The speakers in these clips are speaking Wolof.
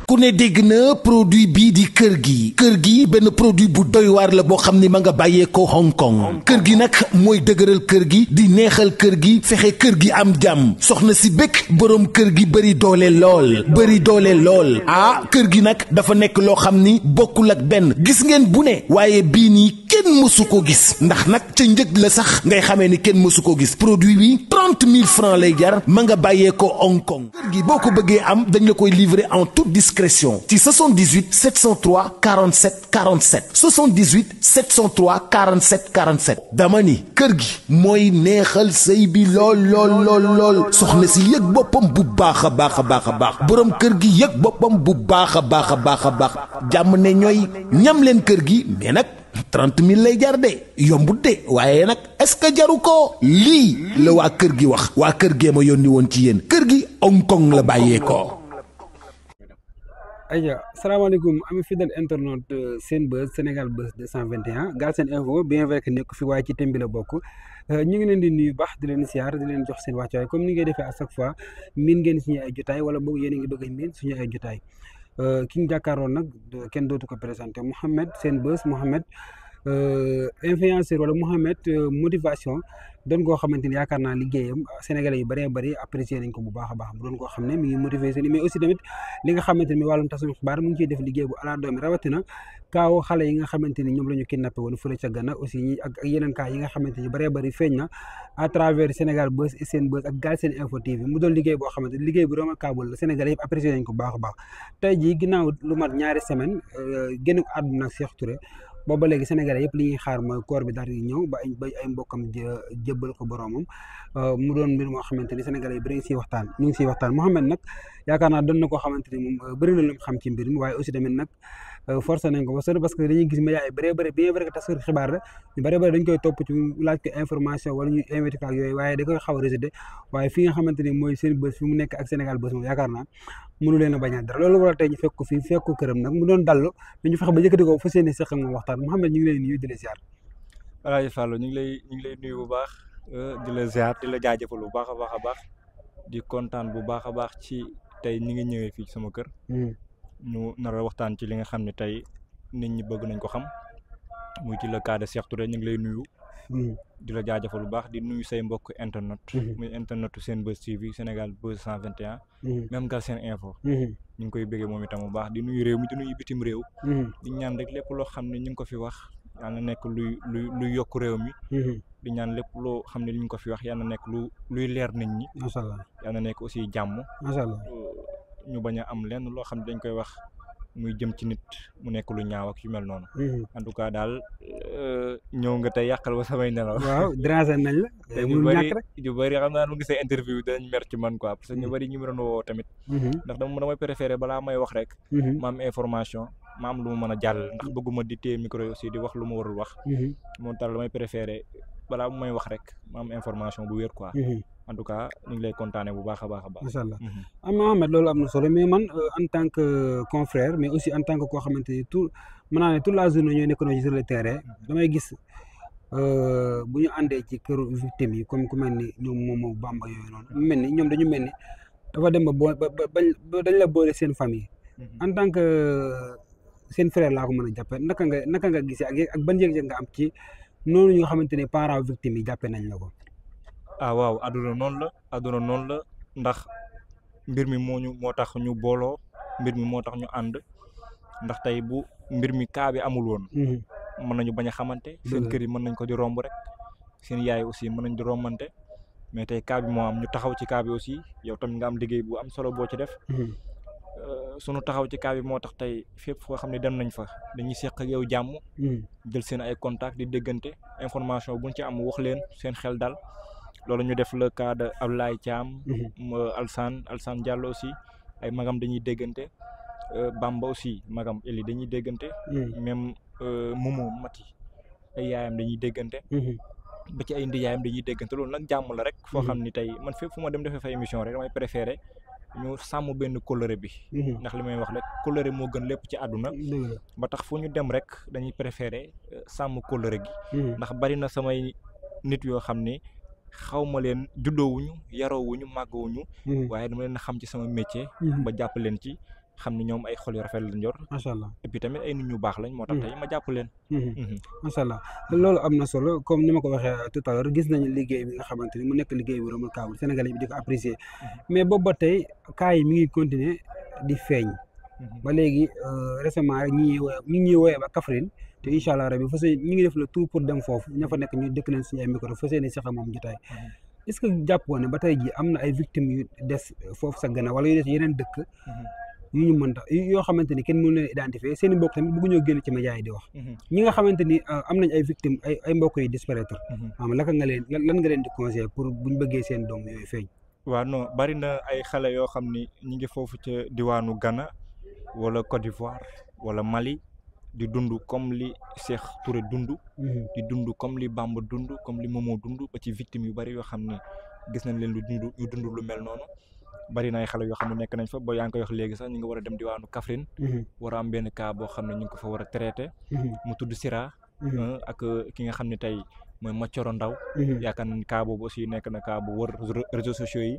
ku ne dégg na produit bii di kër gi benn produit bu doy waar la boo xam ni ma nga bàyyee ko Hong Kong kër gi nag mooy dëgëral kër gi di neexal kër gi fexe kër gi am jàmm soxna si bëgg boroom kër gi bëri doole lool ah kër gi nag dafa nekk loo xam ni bokkul ak benn gis ngeen bu ne waaye bii nii kenn mësu ko gis ndax nag ca njëg la sax ngay xamee ni kenn mësu ko gis produit bi 30 000 francs lay jar ma nga bàyyee ko Hong Kong kër gi boo ko bëggee am dañ la koy livrer en toute discrétion ci 78 703 47 47 78 703 47 47 dama ni kër gi mooy neexal sëy bi lool soxna si yëg boppam bu baax a baax boroom kër gi yëg boppam bu baax a baax jàmm ne ñooy ñam leen kër gi mais nag 30 000 lay jar de yombut de waaye nag est-ce que jaru ko lii la waa kër gi wax waa kër gee ma yónni woon ci yéen kër gi Hong Kong la bàyyee ko. aywa salaamaaleykum ami fidèle internaute Senbuzz Sénégal Buzz 221 Galsen Info bien vrai que nekk fi waaye ci thème bi la bokk ñu ngi leen di nuyu baax di leen siyaar di leen jox seen wàccuwaay comme ni ngay defee à chaque fois miin ngeen suñu ay jotaay wala boog yéen a ngi bëgg a miin suñu ay jotaay ki ñu jàkkaaroon nag kenn dootu ko présenté Mouhamed Senbuzz Mouhamed influenceur wala Mouhamed motivation doon koo xamante ni yaakaar naa liggéeyam sénégalais yu bëree bëri apprécié nañ ko bu baax a baax mu doon koo xam ne mi ngi motivé seen mais aussi tamit li nga xamante ni wàllum tasum xibaar mu ngi ciy def liggéey bu ala doomi rawatina kaaw xale yi nga xamante ni ñoom la ñu kidnappé woon fële ca Gana aussi ñi ak yeneen cas yi nga xamante ni bëree bëri feeñ na à travers Sénégal Buzz et Senbuzz ak Galsen Info TV mu doon liggéey boo xamante ni liggéey bu remarquable la sénégalais yëpp apprécié nañ ko bu baax a baax tey jii ginnaaw lu mat ñaari semaine génn àdduna Cheikh Touré booba léegi sénégalais yëpp li ñuy xaar mooy koor bi daal di ñëw ba ay mbokkam jébbal ko boroomam mu doon mbir moo xamante ni sénégalais yi bëri ñu ngi siy waxtaan Mouhamed nag yaakaar naa doon na koo xamante ni moom bëri na lu mu xam ci mbir mi waaye aussi tamit nag forcé nañ ko ba sori parce que dañuy gis médias yi bëree bëri bien vrai que taskatu xibaar la ñu bëri bëri dañ koy topp ci laaj ko information wala ñu invité ko ak yooyu waaye da koy xaw a rejeté waaye fi nga xamante ni mooy Senbuzz fi mu nekk ak Sénégal Buzz moom yaakaar naa mënu leen a bañaat dara loolu waral tey ñu fekk ko fii fekk ko këram nag mu doon dallu mais ñu fexe ba yëkkati ko fa seeni seq moom waxtaan Mouhamed ñu ngi lay nuyu di la ziar. Alaaji Fallou ñu ngi lay nuyu bu baax di la ziar di la jaajëfal bu baax a baax di kontaan bu baax a baax ci tey ñi ngi ñëwee fii sama kër. ñu nar a waxtaan ci li nga xam ne tey nit ñi bëgg nañ ko xam muy ci le cas de Cheikh Touré ñu ngi lay nuyu. di la jaajëfal bu baax di nuyu say mbokk internet. muy internetu Senbuzz TV Sénégal Buzz 121. même Galsen Info. ñu ngi koy bëggee moom itam bu baax di nuyu réew mi di nuyu bitim réew. di ñaan rek lépp loo xam ne ñu ngi ko fi wax yàlla na nekk luy yokk réew mi. di ñaan lépp loo xam ne li ñu ko fi wax yàlla na nekk luy leer nit ñi. macha allah yàlla na nekk aussi jàmm. macha allah ñu bañ a am lenn loo xam ne dañ koy wax muy jëm ci nit mu nekk lu ñaaw ak yu mel noonu. en tout cas daal ñëw nga tey yàqal ba samay nelaw. waaw déranger nañ la. ñu bëri xam naa nu gisee interview bi danañ mer ci man quoi parce que ñu bëri ñu mu doon woo tamit. ndax damay préféré balaa may wax rek. ma am information ma am lu mu mën a jàll ndax bëgguma di téye micro aussi di wax lu ma warul wax. moo tax damay préféré balaa may wax rek ma am information bu wér quoi. en tout cas ñu ngi lay kontaane bu baax a baax. macha allah Mohamed loolu am na solo mais man en tant que confrère mais aussi en tant que koo xamante ni mën naa ne toute la journée ñooy nekkoon sur le terrain damay gis bu ñu àndee ci këru victime yi comme ku mel ni ñoom moom Bamba yooyu noonu mu mel ni ñoom dañu mel ni dafa dem ba dañ la boole seen famille. en tant que seen frère laa ko mën a jàppe naka nga gisee ak ban yëg-yëg nga am ci noonu ñu xamante ne parents victimes yi jàppe nañ la ko. waaw àdduna noonu la ndax mbir mi moo tax ñu booloo mbir mi moo tax ñu ànd ndax tey bu mbir mi kaa bi amul woon. mën nañu bañ a xamante. seen kër yi mën nañ ko di romb rek seen yaay aussi mën nañ di rombante mais tey kaa bi moo am ñu taxaw ci kaa bi aussi yow tamit nga am liggéey bu am solo boo ci def. sunu taxaw ci kaa bi moo tax tey fépp foo xam ne dem nañ fa dañuy seq ak yow jàmm. jël seen ay contact di déggante information buñ ci am wax leen seen xel dal. loolu ñu def le cas de Ablaye Thiam. Alsane Diallo aussi ay magam dañuy déggante Bamba aussi magam Eli dañuy déggante. même Momo Mati ay yaayam dañuy déggante. ba ci ay ndiyaayam dañuy déggante loolu nag jàmm la rek. foo xam ni tey man fépp fu ma dem defee fa émission rek damay préféré ñu sàmm benn kóllëre bi. ndax li may wax rek kóllëre moo gën lépp ci àdduna. ba tax fu ñu dem rek dañuy préféré sàmm kóllëre gi. ndax bari na samay nit yoo xam ni. xaw ma leen juddoowuñu yaroowuñu màggawuñu waaye dama leen xam ci sama métier. ba jàpp leen ci xam ne ñoom ay xol yu rafet lañ yor. macha allah et puis tamit ay nit ñu baax lañ. moo tax tey ma jàpp leen. macha allah loolu am na solo comme ni ma ko waxee tout à l'heure gis nañu liggéey bi nga xamante ni mu nekk liggéey bu remarquable Sénégalais yi di ko apprécier mais boobu ba tey cas yi mi ngi continuer di feeñ. ba léegi récemment rek ñi ñuy woowee ba Kaffrine te incha allah rabi fas ñu ngi def le tout pour dem foofu ña fa nekk ñu dëkk leen suñu ay micro fas yéene sax moom jotaay est-ce que jàppoon ne ba tey ji am na ay victimes yu des foofu sa gannaaw wala yu des yeneen dëkk yu ñu mën tax yoo xamante ni kenn mënu leen identifier seen i mbokk tamit bëgguñoo génn ci médias yi di wax ñi nga xamante ni am nañ ay victimes ay mbokk yi disparaître laka nga leen lan nga leen di conseiller pour buñ bëggee seen doom yooyu feeñ. waaw non bari na ay xale yoo xam ni ñu ngi foofu ca diwaanu Ghana wala Côte d'Ivoire wala Mali di dund comme li Cheikh Touré dund. di dund comme li Bamba dund comme li Momo dund ba ci victimes yu bari yoo xam ne gis nañ leen lu dund lu mel noonu bari na ay xale yoo xam ne nekk nañ fa ba yaa ngi koy wax léegi sax ñu ngi war a dem diwaanu Kaffrine. war a am benn cas boo xam ne ñu ngi ko fa war a traité. mu tudd Sira. ak ki nga xam ne tey mooy Mathioro Ndaw. yaakaar nañ cas boobu aussi nekk na cas bu wër réseaux sociaux yi.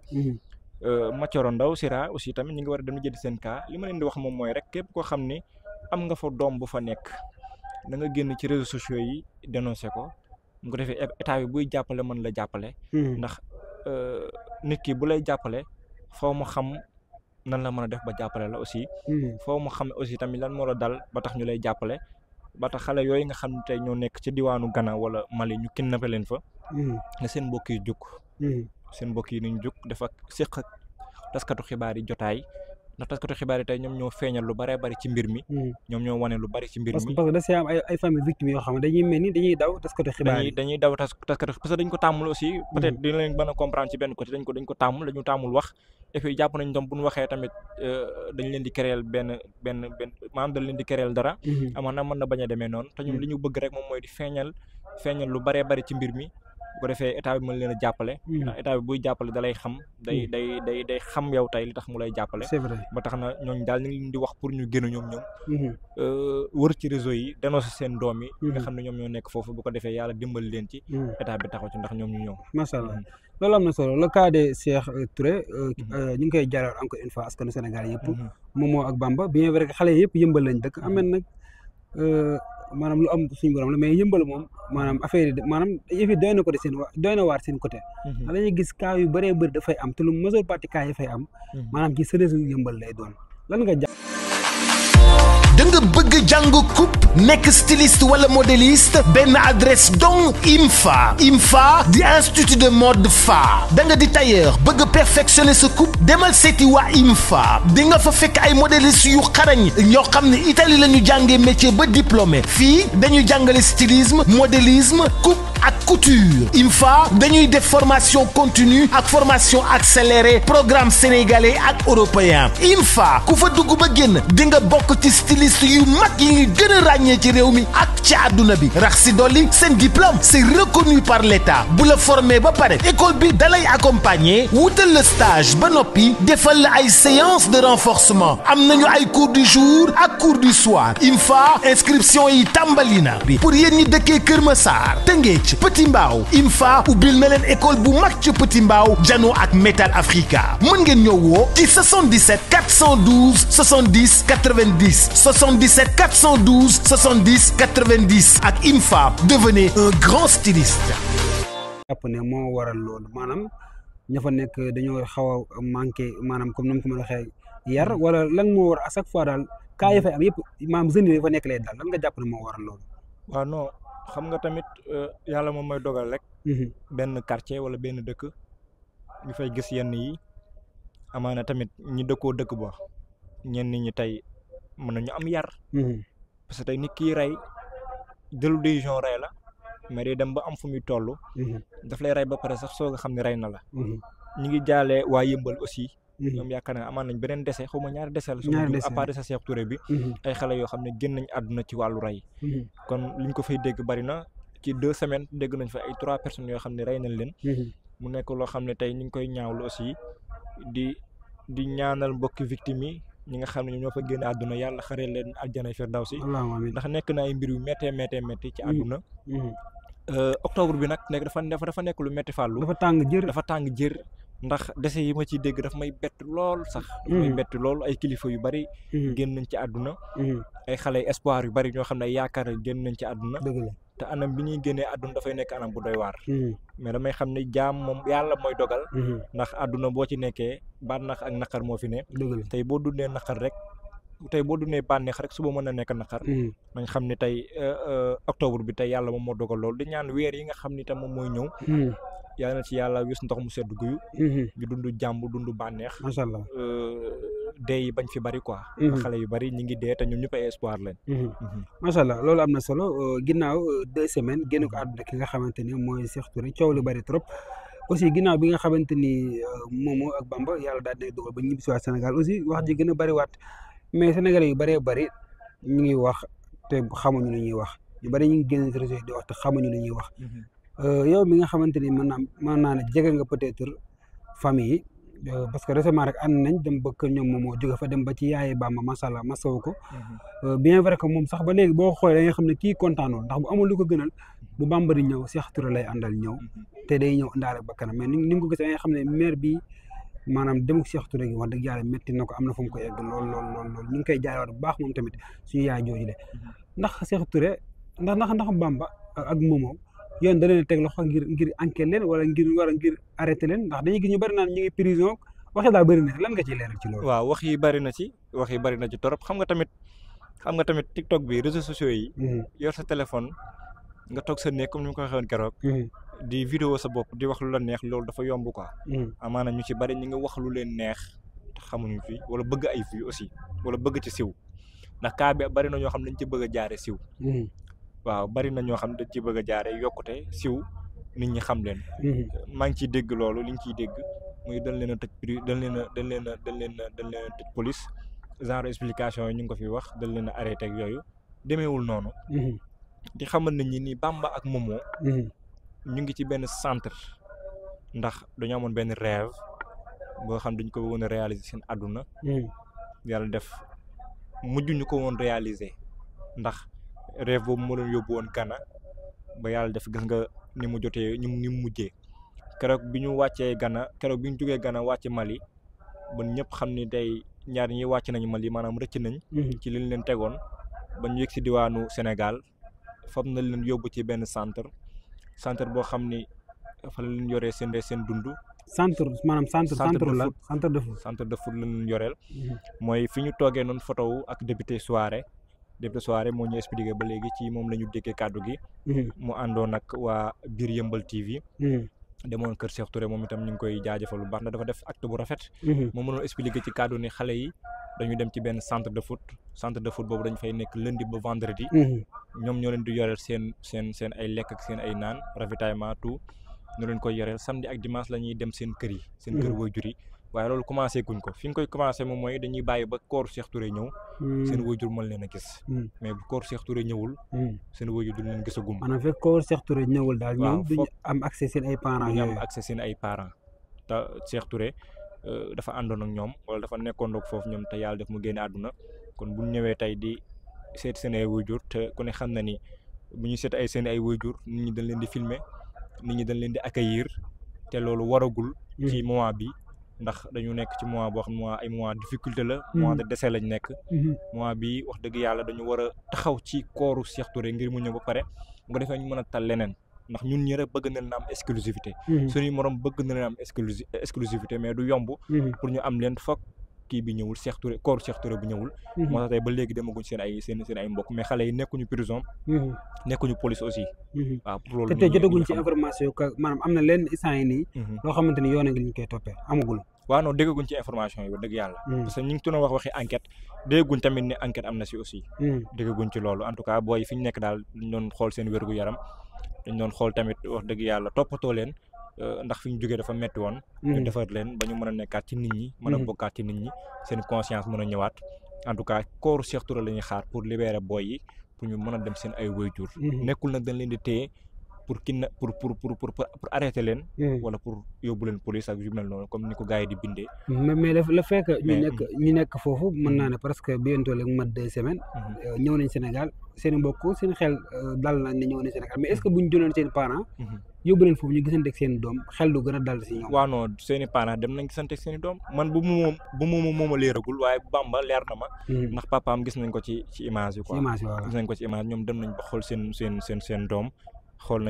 Mathioro Ndaw Sira aussi tamit ñu ngi war a dem jëndi seen cas li ma leen di wax moom mooy rek képp koo xam ni am nga fa doom bu fa nekk da nga génn ci réseaux sociaux yi dénoncé ko mu ko defee état bi buy jàppale mën la jàppale. ndax nit ki bu lay jàppale foo mu xam nan la mën a def ba jàppale la aussi. foo mu xam aussi tamit lan moo la dal ba tax ñu lay jàppale ba tax xale yooyu nga xam ne tey ñoo nekk ci diwaanu Ghana wala Mali ñu kidnappé leen fa. ne seen mbokk yi jóg. seen mbokk yi nañ jóg dafa séq ak taskatu xibaar yi jotaay ndax taskatu xibaar yi tey ñoom ñoo feeñal lu bëree bëri ci mbir mi. ñoom ñoo wane lu bëri ci mbir mi. parce que da see am ay famille victimes yoo xam ne dañuy mel ni dañuy daw taskatu xibaar yi. dañuy daw taskatu parce que dañ ko tàmmul aussi. peut-être dina leen mën a comprendre ci benn côté dañ ko tàmmul dañu tàmmul wax. et puis jàpp nañ tam bu ñu waxee tamit dañ leen di créer benn maanaam dañ leen di créer dara. amoon na mën na bañ a demee noonu te ñun li ñu bëgg rek moom mooy di feeñal lu bëree bëri ci mbir mi. bu ko defee état bi mën leen a jàppale. ndax état bi buy jàppale da lay xam. day xam yow tey li tax mu lay jàppale. c'est vrai ba tax na ñooñu daal ñu ngi leen di wax pour ñu génn ñoom. wër ci réseau yi dénoncer seen doom yi. nga xam ne ñoom ñoo nekk foofu bu ko defee yàlla dimbali leen ci. état bi taxaw ci ndax ñoom ñu ñëw. macha allah loolu am na solo le cas de Cheikh Touré. ñu ngi koy jaaral encore une fois askanu Sénégal yëpp. Momo ak Bamba bien vrai que xale yëpp yëmbal lañ dëkk am nag. maanaam lu am suñu borom la mais yëmbal moom maanaam affaire yi maanaam yëf yi doy na côté doy na waar seen côté. ndax dañuy gis cas yu bëree bëri dafay am te lu majeure partie cas yi fay am. maanaam ci sëriñ yëmbal lay doon lan nga jàpp. da nga bëgg jàng coupe nekk styliste wala modéliste benn adresse donc IMFA di institut de mode fa da nga di tailleur bëgg perfectionner sa coupe demal seeti waa IMFA di nga fa fekk ay modéliste yu xarañ ñoo xam ne Italie la ñu jàngee métier ba diplômé fii dañuy jàngale stylisme modélisme coupe ak couture IMFA dañuy def formation continue ak formation accélérée programme sénégalais ak européen IMFA ku fa dugg ba génn di nga bokk ci styliste yu mag yi ngi gën a ràññee ci réew mi ak ci àdduna bi rax si dolli seen diplôme c'est reconnu par l'État bu la formé ba pare école bi dalay accompagner wutal la stage ba noppi defal la ay séance de renforcement am nañu ay cours du jour ak cours du soir IMFA inscription yi tàmbali na bi pour yéen ñi dëkkee Kër Massar Tëngéej Petit Mbao IMFA ubbil na leen école bu mag ci Petit Mbao Jano ak Metal Africa mën ngeen ñëw woo ci 77 412 70 90 77 412 70 90 ak IMFA devenez un grand styliste. jàpp ne moo waral loolu maanaam ña fa nekk dañoo xaw a manqué maanaam comme ni ma ko mën a waxee yar wala lan moo war à chaque fois daal kaa yi fay am yëpp maanaam jeunes yi fa nekk lay daal lan nga jàpp ne moo waral loolu. waaw non xam nga tamit yàlla moom mooy dogal rek. benn quartier wala benn dëkk ñu fay gis yenn yi amaana tamit ñi dëkkoo dëkk ba ñenn ñi tey. mën nañu am yar. parce que tey nit ki rey jëlu décision rey la mais day dem ba am fu muy toll. daf lay rey ba pare sax soo nga xam ne rey na la. ñu ngi jaalee waa yëmbal aussi. ñoom yaakaar naa amaan nañ beneen dese xaw ma ñaari dese la. ñaari dese à part dese Cheikh Touré bi. ay xale yoo xam ne génn nañ àdduna ci wàllu rey. kon liñ ko fay dégg bari na ci 2 semaines dégg nañ fa ay 3 personnes yoo xam ne rey nañ leen. mu nekk loo xam ne tey ñu ngi koy ñaawlu aussi di ñaanal mbokki victimes yi. ñi nga xam ne ñoo fa génn àdduna yàlla xaree leen aljana firdawsi ndax nekk na ay mbir yu métti ci àdduna. octobre bi nag dafa nekk lu métti fàllu. dafa tàng jër ndax dese yi ma ciy dégg daf may bett lool sax. daf may bett lool ay kilifa yu bari. génn nañ ci àdduna. ay xale espoir yu bari ñoo xam ne yaakaar nañ génn nañ ci àdduna. te anam bi ñuy génnee àdduna dafay nekk anam bu doy waar. mais damay xam ne jaam moom yàlla mooy dogal. ndax àdduna boo ci nekkee bànneex ak naqar moo fi ne. tey boo dundee naqar rek. tey boo dundee bànneex rek suba mën na nekk naqar. nañ xam ne tey octobre bi tey yàlla moom moo dogal loolu di ñaan weer yi nga xam ni tam moom mooy ñëw. yàlla na ci yàlla wis ndox mu sedd guyu. ñu dund jàmm dund bànneex. macha allah dee yi bañ fi bari quoi. xale yu bari ñi ngi dee te ñun ñëpp ay espoir lañ. macha allah loolu am na solo ginnaaw 2 semaines génn ko àdduna ki nga xamante ni mooy Cheikh Touré coow lu bari trop. aussi ginnaaw bi nga xamante ni Momo ak Bamba yàlla daal di dogal ba ñibbi si waat Sénégal aussi wax ji gën a bariwaat. mais Sénégalais yu bëree bëri ñu ngi wax te xamuñu lu ñuy wax ñu bëri ñu ngi génn ci réseau di wax te xamuñu lu ñuy wax yow mi nga xamante ni mën naa ne jege nga peut-être famille yi parce que récemment rek ànd nañ dem ba kër ñoom moom moo jóge fa dem ba ci yaaye Bamba macha allah masawu ko bien vrai que moom sax ba léegi boo xoolee da nga xam ne kii kontaanul ndax bu amul lu ko gënal bu Bamba di ñëw Cheikh Touré lay àndal ñëw te day ñëw indaale ba kanam mais ni nga ko gisee da nga xam ne maire bi maanaam demuk Cheikh Touré gi wax dëgg yàlla métti na ko am na fu mu ko egg lool ñu ngi koy jaaywaat bu baax moom tamit suñu yaay jooju de ndax Cheikh Touré ndax Bamba ak Momo yoon da leen a teg loxo ngir enquête leen wala ngir arrêté leen ndax dañuy gis ñu bëri naan ñu ngi prison waxi daal bëri na lan nga ciy leeral ci loolu. waaw wax yi bëri na ci torop xam nga tamit TikTok bi réseaux sociaux yi. yor sa téléphone nga toog sa néeg comme ni ma ko waxee woon keroog. di vidéo sa bopp di wax lu la neex loolu dafa yomb quoi. amaana ñu ci bari ñu ngi wax lu leen neex te xamuñu fi wala bëgg ay vues aussi wala bëgg ci siw ndax cas bi bari na ñoo xam ne dañ ci bëgg a jaare siw. waaw bari na ñoo xam ne dañ ci bëgg a jaare yokkute siw nit ñi xam leen. maa ngi ciy dégg loolu li ñu ciy dégg muy dañ leen a tëj dañ leen a tëj police genre explication yi ñu ngi ko fi wax dañ leen a arrêté ak yooyu demeewul noonu. di xamal nit ñi ni Bamba ak Momo. ñu ngi ci benn centre ndax dañoo amoon benn rêve boo xam dañ ko woon a réaliser seen àdduna. yàlla def mujj ñu ko woon réaliser ndax rêve boobu moo doon yóbbu woon Ghana ba yàlla def gis nga ni mu jotee ni mu mujjee keroog bi ñu wàccee Ghana keroog bi ñu jógee Ghana wàcc Mali ba ñëpp xam ni tey ñaar ñi wàcc nañu Mali maanaam rëcc nañ. ci liñ leen tegoon ba ñu yegg si diwaanu Sénégal fab na leen yóbbu ci benn centre boo xam ni fa la leen yoree seen dund. centre de foot la leen yoreel. mooy fi ñu toogee noonu photo wu ak député Souaré moo ñu expliqué ba léegi ci moom la ñu déggee kàddu gi. mu àndoon ak waa biir Yëmbal TV. demoon kër Cheikh Touré moom itam ñu ngi koy jaajëfal lu baax na dafa def acte bu rafet. moom mënoon expliqué ci kàddu ni xale yi dañu dem ci benn centre de foot boobu dañu fay nekk lundi ba vendredi. ñoom ñoo leen di yoreel seen ay lekk ak seen ay naan ravitaillement tout ñoo leen koy yoreel samedi ak dimanche la ñuy dem seen kër yi. seen kër waajur yi waaye loolu commencé guñ ko fi ñu koy commencé moom mooy dañuy bàyyi ba kooru Cheikh Touré ñëw. seen waajur mën leen a gis. mais bu kooru Cheikh Touré ñëwul. seen waajur duñ leen gis a gum. maanaam fekk kooru Cheikh Touré ñëwul daal. ñoom duñu am accès seen ay parents. duñu am accès seen ay parents te Cheikh Touré dafa àndoon ak ñoom wala dafa nekkoon ak foofu ñoom te yàlla def mu génne àdduna kon bu ñu ñëwee tey di seet seen ay waajur te ku ne xam na ni bu ñu seet seen ay waajur nit ñi dañ leen di filmer nit ñi dañ leen di accueillir te loolu waragul. ci moment bi ndax dañu nekk ci mois boo xam ne ay mois difficulté la. mois de décès lañ nekk. mois bi wax dëgg yàlla dañu war a taxaw ci kooru Cheikh Touré ngir mu ñëw ba pare bu ko defee ñu mën a tal leneen ndax ñun ñi rek bëgg na leen am exclusivité. suñuy morom bëgg na leen am exclusivité mais du yomb. pour ñu am leen foog kii bi ñëwul Cheikh Touré kooru Cheikh Touré bu ñëwul. moo tax tey ba léegi demaguñ seen ay mbokk mais xale yi nekkuñu prison. nekkuñu police aussi. waaw pour loolu te jotaguñ ci information que maanaam am na leen instant yi nii. loo xamante ni yoon a ngi ñu koy toppee amagul. waaw non déggaguñ ci information yi ba dëgg yàlla. parce que ñu ngi doon wax waxi enquête déggaguñ tamit ne enquête am na si aussi. déggaguñ ci loolu en tout cas booy fi ñu nekk daal dañ doon xool seen wérgu yaram dañ doon xool tamit wax dëgg yàlla toppatoo leen ndax fi ñu jógee dafa metti woon. ñu defar leen ba ñu mën a nekkaat ci nit ñi. mën a bokkaat ci nit ñi seen conscience mën a ñëwaat en tout cas kooru Cheikh Touré la ñuy xaar pour libérer booy yi pour ñu mën a dem seen ay waajur. nekkul nag dañ leen di téye pour arrêter leen. wala pour yóbbu leen police ak yu mel noonu comme ni ko gars yi di bindee. mais le fait que ñu nekk foofu mën naa ne presque bientôt léegi mat 2 semaines. ñëw nañ Sénégal seen mbokk seen xel dal nañ ne ñëw nañ Sénégal mais est-ce que buñ jëloon seen parents. yóbbu leen foofu ñu gisante ak seen doom xel du gën a dal si ñoom. waaw non seeni parents dem nañ gisante ak seeni doom man bu moom a leeragul waaye Bamba leer na ma. ndax papaam gis nañ ko ci image yi quoi. gis nañ ko ci image ñoom dem nañ ba xool seen doom xool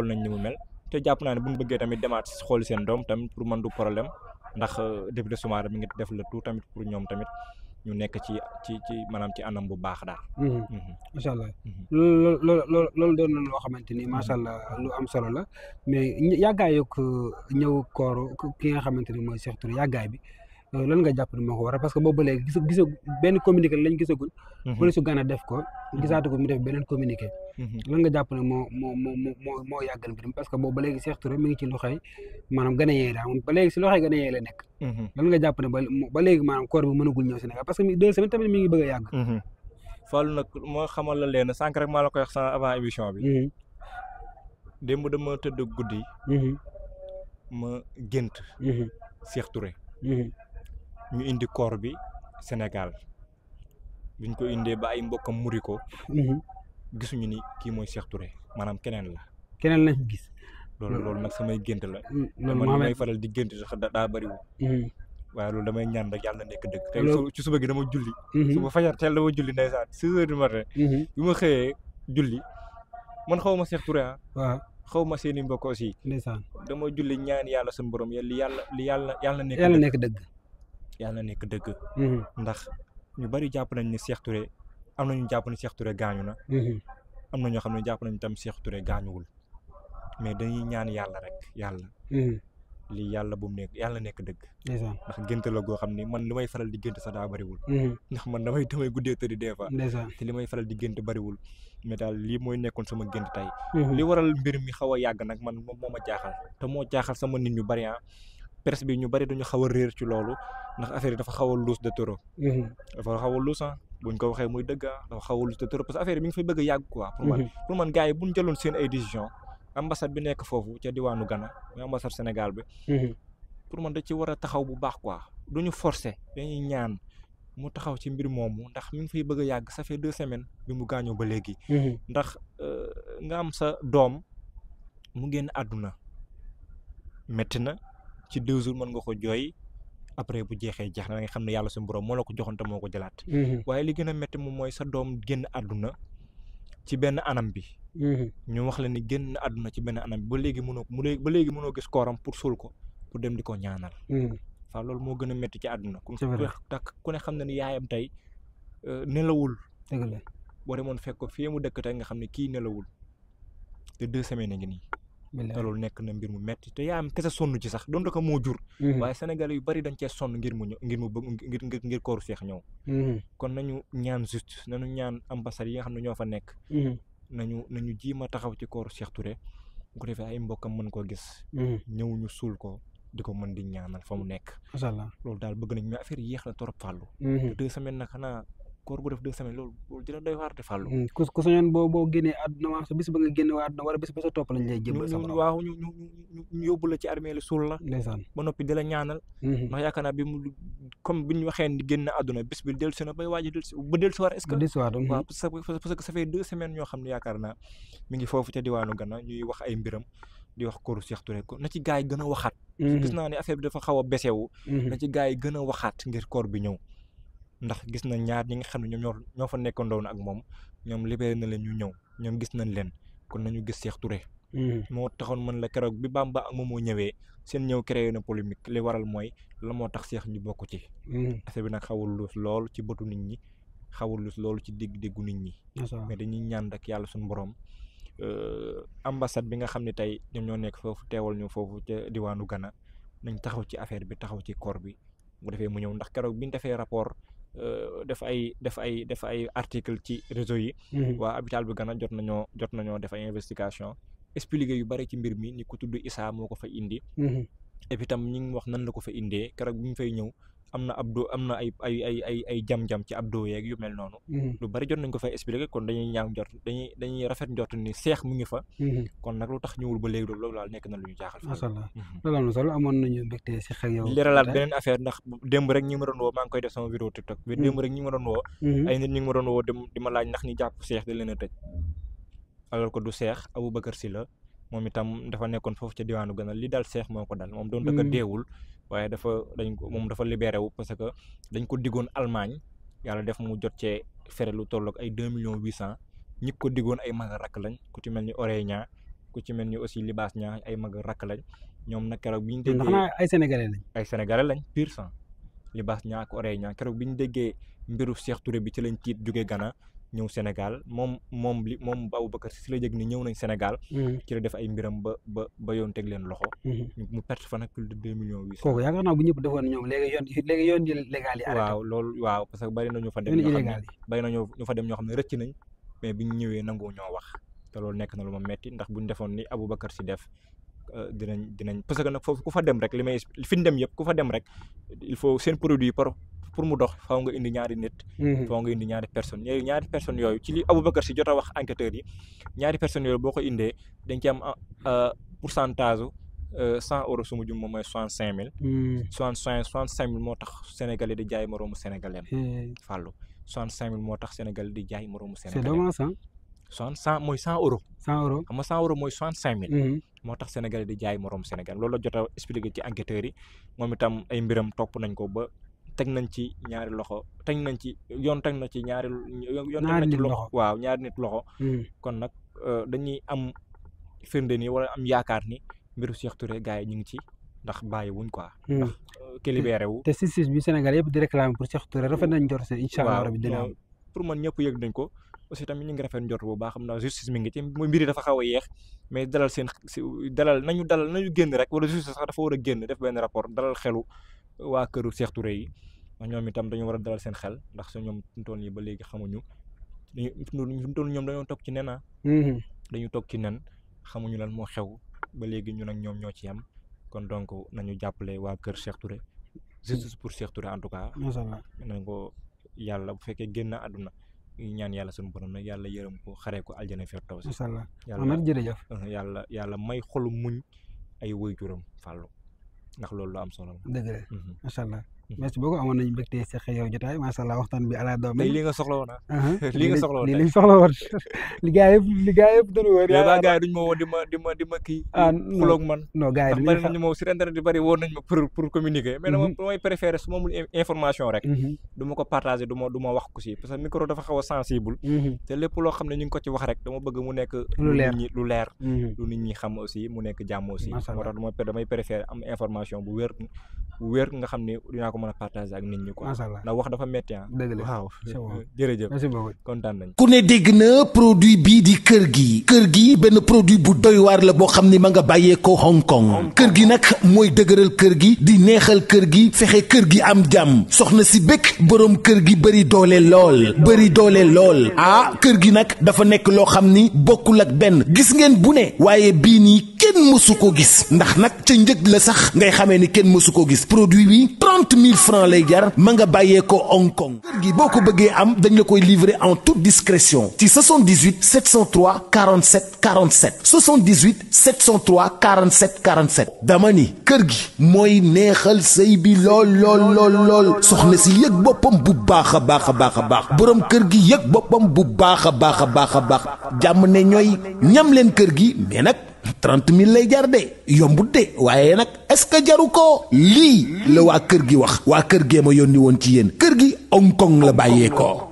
nañ ni mu mel te jàpp naa ne bu ñu bëggee tamit demaat xool seen doom tamit pour man du problème ndax député Soumaré mi ngi def le tout tamit pour ñoom tamit ñu nekk ci maanaam ci anam bu baax daal. macha allah loolu doon na loo xamante ni macha allah lu am solo la mais yàggaay yokk ñëw kooru ki nga xamante ni mooy Cheikh Touré yàggaay bi lan nga jàpp ne moo ko waral parce que boobu ba léegi gisa benn communiqué lañ gisagul. police su Gana def ko gisaatu ko mu def beneen communiqué. lan nga jàpp ne moo yàggal mbir mi parce que boobu ba léegi Cheikh Touré mi ngi ci loxoy maanaam Ghanéen daal ba léegi si loxoy Ghanéen la nekk. lan nga jàpp ne ba léegi maanaam koor bi mënagul ñëw Sénégal parce que 2 semaines tamit mi ngi bëgg a yàgg. Fallou nag moo xamal la leen sànq rek maa la koy wax avant émission bi. démb dama tëdd guddi. ma gént. Cheikh Touré. ñu indi koor bi Sénégal biñ ko indee ba ay mbokkam muri ko. gisuñu ni kii mooy Cheikh Touré maanaam keneen la. keneen lañ gis. loolu nag samay gént la. loolu man may faral di gént sax daa bëriwul. waaye loolu damay ñaan rek yàlla na nekk dëgg. tey ci suba gi dama julli. suba fajar teel dama julli ndeysaan 6 heures du matin. bi ma xëyee julli man xaw ma Cheikh Touré waaw xaw ma seeni mbokk aussi. ndeysaan dama julli ñaan yàlla suñu borom yàlla nekk dëgg. yàlla nekk dëgg. ndax ñu bari jàpp nañ ni Cheikh Touré am na ñu jàpp ne Cheikh Touré gaañu na. am na ñoo xam ne jàpp nañ tam Cheikh Touré gaañuwul mais dañuy ñaan yàlla rek yàlla. lii yàlla bu mu nekk yàlla nekk dëgg. ndax gént la goo xam ni man li may faral di gént sax daa bariwul. ndax man damay guddee tëddi des fois. te li may faral di gént bariwul mais daal lii mooy nekkoon sama gént tey. li waral mbir mi xaw a yàgg nag man moo ma jaaxal te moo jaaxal sama nit ñu bari presse bi ñu bari dañu xaw a réer ci loolu ndax affaire yi dafa xaw a luus de trop. dafa xaw a luus buñ ko waxee muy dëgg dafa xaw a luus de trop parce que affaire yi mi ngi fay bëgg a yàgg quoi. pour man gars yi buñ jëloon seen ay décision ambassade bi nekk foofu ca diwaanu Ghana muy ambassade Sénégal bi. pour man da ci war a taxaw bu baax quoi duñu forcer dañuy ñaan mu taxaw ci mbir moomu ndax mi ngi fay bëgg a yàgg ça fait 2 semaines bi mu gaañoo ba léegi. ndax nga am sa doom mu génn àdduna metti na. ci 2 jours mën nga ko jooy après bu jeexee jeex na nga xam ne yàlla suñu borom moo la ko joxoon te moo ko jëlaat. waaye li gën a métti moom mooy sa doom génn àdduna ci benn anam bi. ñu wax la ni génn àdduna ci benn anam bi ba léegi mënoo gis kooram pour suul ko pour dem di ko ñaanal. waaw loolu moo gën a métti ci àdduna. ku ne xam na ni yaayam tey nelawul. dëgg la boo demoon fekk ko fii mu dëkk tey nga xam ne kii nelawul te 2 semaines ngi nii. te loolu nekk na mbir mu metti te yaayam kese sonn ci sax doon ko moo jur. waaye Sénégalais yu bari dañ cee sonn ngir mu bëgg ngir kooru Cheikh ñëw. kon nañu ñaan juste nañu ñaan ambassade yi nga xam ne ñoo fa nekk. nañu jiima taxaw ci kooru Cheikh Touré bu ko defee ay mbokkam mën koo gis. ñëw ñu suul ko di ko mën di ñaanal fa mu nekk. macha allah loolu daal bëgg nañ mais affaire yi yéex na trop Fallou. te 2 semaines nag xanaa koor bu def 2 semaines loolu dina doy waar te Fallou. ku sañoon boo génnee àdduna waa sa bis ba nga génne waa àdduna wala bis ba sa topp lañ lay jébbal sa borom. waaw ñu yóbbu la ci armée li suul la. ndeysaan ba noppi di la ñaanal. ndax yaakaar naa comme bi ñu waxee ni génn àdduna bis bi dellusi na bay waaj a dellusi ba dellusiwaat est-ce que. waaw parce que ça fait 2 semaines ñoo xam ne yaakaar naa mi ngi foofu ca diwaanu Ghana ñuy wax ay mbiram di wax kooru Cheikh Touré ko na ci gars yi gën a waxaat. gis naa ne affaire bi dafa xaw a besewu. na ci gars yi gën a waxaat ngir koor bi ñëw. ndax gis na ñaar ñi nga xam ne ñoo fa nekkandoon ak moom ñoom libéré na leen ñu ñëw ñoom gis nañ leen kon nañu gis Cheikh Touré. moo taxoon man la keroog bi Bamba ak moom moo ñëwee seen ñëw créé na polémique li waral mooy la moo tax Cheikh ñu bokk ci. affaire bi nag xawul luus lool ci bëtu nit ñi xawul luus loolu ci dégg-déggu nit ñi. mais dañuy ñaan rek yàlla suñu borom ambassade bi nga xam ne tey ñoom ñoo nekk foofu teewal ñu foofu ca diwaanu Ghana nañ taxaw ci affaire bi taxaw ci koor bi bu defee mu ñëw ndax keroog bi ñu defee rapport. def ay article ci réseau yi. waa hôpital bi Ghana jot nañoo def ay investigation expliqué yu bari ci mbir mi ni ku tudd Issa moo ko fa indi. et puis tam ñi ngi wax nan la ko fa indee keroog bi ñu fay ñëw am na ay jam-jam ci abdo yeeg yu mel noonu. lu bari jot nañ ko fay expliqué kon dañuy rafet njort ni Cheikh mu ngi fa. kon nag lu tax ñëwul ba léegi loolu daal nekk na lu ñu jaaxal. macha allah loolu am na solo amoon nañu mbégte si xel yow. leeralaat beneen affaire ndax démb rek ñi ma doon woo maa ngi koy def sama vidéo TikTok. démb rek ñi ma doon woo. ay nit ñi ma doon woo di ma laaj ndax ñi jàpp Cheikh da leen a tëj. alors que du Cheikh Aboubacar Sylla moom itam dafa nekkoon foofu ca diwaanu Gënal li dal Cheikh moo ko dal moom doon dëkk deewul waaye moom dafa libéré wu parce que dañ ko diggoon Allemagne yàlla def mu jot cee fere lu tolloog ay 2,800,000 ñi ko diggoon ay mag rakk lañ ku ci mel ni Oreña ku ci mel ni aussi Libaas Ñaa ay mag rakk lañ ñoom nag keroog bi ñu déggee ay sénégalais lañ pur sang Libaas Ñaa ak Oreña keroog bi ñu déggee mbiru Cheikh Touré bi ci lañ tiit jóge Gana ñëw Sénégal moom Aboubacar si la yëg ni ñëw nañ Sénégal ci la def ay mbiram ba yoon teg leen loxo mu perte fa nag plus de 2,800,000 kooku yaakaar naa bu ñëpp defoon ñoom léegi yoon yi légal yi waaw loolu waaw parce que bari na ñu fa dem ñoo xam ne rëcc nañ mais biñ ñëwee nangu ñoo wax te loolu nekk na lu ma metti ndax buñ defoon ni Aboubacar si def dinañ parce que nag foofu ku fa dem rek li may fi ñu dem yëpp ku fa dem rek il faut seen produit pour mu dox faaw nga indi ñaari nit faaw nga indi ñaari personnes yooyu ci li Aboubacar si jot a wax enquêteurs yi ñaari personnes yooyu boo ko indee dañ ci am pourcentage 100 € su ma jum moom mooy 65,000 65,000 moo tax sénégalais di jaay moroomu sénégalais fàllu 65,000 moo tax sénégalais di jaay moroomu sénégalais mooy 100 €. 100 € xam nga 100 € mooy 65,000 moo tax sénégalais di jaay moroom sénégal loolu la jot a expliqué ci enquêteurs yi moom itam ay mbiram topp nañ ko ba teg nañ ci ñaari loxo yoon teg na ci ñaari loxo waaw ñaari nit loxo kon nag dañuy am firnde ni wala am yaakaar ni mbiru Cheikh Touré gars yi ñu ngi ci ndax bàyyi wuñ quoi ndax ki libéré wu te justice bi Sénégal yëpp di réclamer pour Cheikh Touré rafet nañ jot incha allah rabbi dina am pour man ñëpp yëg nañ ko aussi tamit ñu ngi rafet njort bu baax xam naa justice mi ngi ci mbir yi dafa xaw a yeex mais nañu génn rek wala justice sax dafa war a génn def benn rapport dalal xelu waa këru Cheikh Touré yi ndax ñoom itam dañu war a dalal seen xel ndax ñoom fintoon yi ba léegi xamuñu fintoon ñoom dañoo toog ci nen dañu toog ci nen xamuñu lan moo xew ba léegi ñun ak ñoom ñoo ci am kon donc nañu jàppale waa kër Cheikh Touré justice pour Cheikh Touré en tout cas nañ ko yàlla bu fekkee génn àdduna ñaan yàlla suñu borom nag yàlla yërëm ko xaree ko aljana firdaws incha allah Amar jërëjëf yàlla may xolu muñ ay waajuram fàllu ndax loolu lu am solo la dëgg la macha allah merci beaucoup amoon nañu mbégte seq yow jotaay macha allah waxtaan bi ala doom lii nga soxla woon lii lañ soxla woon li gaa yëpp dañu wër yaa gars yi duñ ma woo di ma kii xuloog man non gars yi bari nañu ma sur internet di bari woon nañ ma pour communiquer mais damay préféré su ma amul information rek du ma ko partager du ma wax ko si parce que micro dafa xaw a sensible te lépp loo xam ne ñu ngi ko ci wax rek dama bëgg mu nekk lu leer lu nit ñi xam aussi mu nekk jàmm aussi moo tax damay préféré am information bu wér nga xam ne dinaa ko mën a partager ak nit ñi quoi ndax wax dafa métti dëgg la waaw jërëjëf merci beaucoup kontaan nañ ku ne dégg na produit bii di kër gi benn produit bu doy waar la boo xam ni ma nga bàyyeekoo Hong Kong kër gi nag mooy dëgëral kër gi di neexal kër gi fexe kër gi am jàmm soxna si bëgg boroom kër gi bëri doole lool kër gi nag dafa nekk loo xam ni bokkul ak benn gis ngeen bu ne waaye bii nii kenn mësu ko gis ndax nag ca njëg la sax ngay xamee ni kenn mësu ko gis produit bi 30 000 francs lay jar ma nga bàyyee ko Hong Kong kër gi boo ko bëggee am dañ la koy livrer en toute discrétion ci 78 703 47 47 78 703 47 47 dama ni kër gi mooy neexal sëy bi lool soxna si yëg boppam bu baax a baax boroom kër gi yëg boppam bu baax a baax jàmm ne ñooy ñam leen kër gi mais nag 30 000 lay jar de yombut de waaye nag est-ce que jaru ko lii la waa kër gi wax waa kër gee ma yónni woon ci yéen kër gi Hong Kong la bàyyee ko